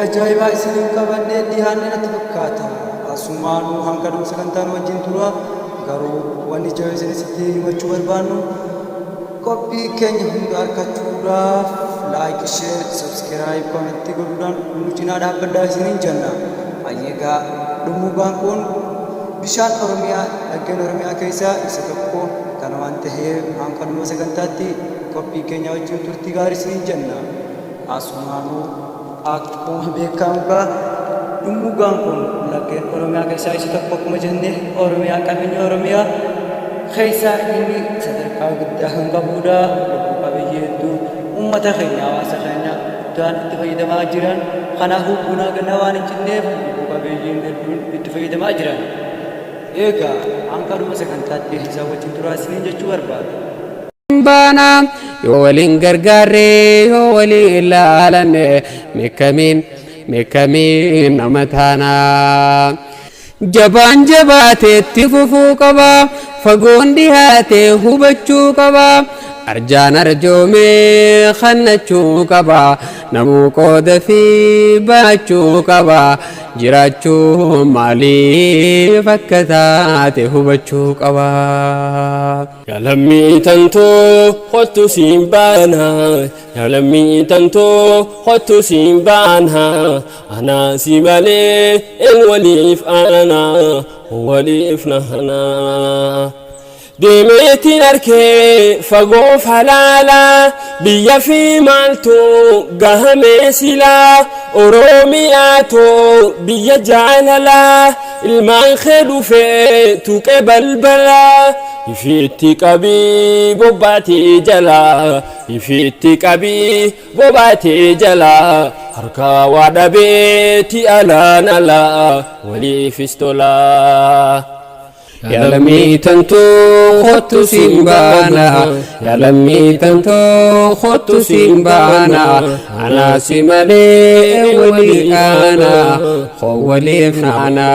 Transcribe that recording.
Ajaa'ibaa isiniin qabannee dhiyaanne natti fakkaata. Asumaanuu hanga dhuma sagantaa nu wajjin tura. Garuu wanni ijoo isinitti himachuu barbaannu, qophii keenya hunda argachuudhaaf like, share, subscribe, comment godhuudhaan nu cinaa dhaabbadhaa isiniin jenna. Hayyeegaa, Dhummuugaan kun bishaan Oromiyaa, laggeen Oromiyaa keessaa isa tokko. Kana waan ta'eef hanga dhuma sagantaatti qophii keenya wajjin turtii gaarii isiniin jenna. Asumaanuu akkuma beekamu gaa, Dhummuugaan kun laggeen Oromiyaa keessaa isa tokko akkuma jenne, Oromiyaa, qabeenya Oromiyaa keessaa inni sadarkaa guddaa kan qabudha. Lubbuu qabeeyyii hedduu, uummata keenya, hawaasa keenya guddaan itti fayyadamaa jiran. Kanaafuu bonaa gannaa waan hin cinneef lubbuu qabeeyyiin hedduun itti fayyadamaa jiran. Eegaa hanga dhuma sagantaatti isaan wajjin turaa isiniin jechuu barbaada. Baana yoo waliin gargaarre, yoo waliin ilaalanne, meekamiin meekamiin nama taana? Jabaan jabaateetti fufuu qaba, fagoon dhihaatee hubachuu qaba, arjaan arjoomee kannachuu qaba, namuu qooda fi baachuu qaba, jiraachuu maaliif akka taate hubachuu qaba. Yaa lammii tantoo, kottu siin baana. Yaa lammii tantoo, kottu siin baana. Anaa si malee een waliif aana, waliif nahana. Deemeetiin arkee fagoo falaala, biyya fi maaltu gahamee silaa? Oromiyaatoo, biyya jaalalaa, ilmaan kee dhufee tuqe balbalaa. Ifiitti qabii bobbaatee jalaa, ifiitti qabii bobaatee jalaa, harkaa waa dhabeeti alaan alaa, waliifis tolaa. Yaa lammii tantoo, kottu siin baana. Yaa lammii tantoo, kottu siin baana. Anaa si malee walii aana, koo waliif naana.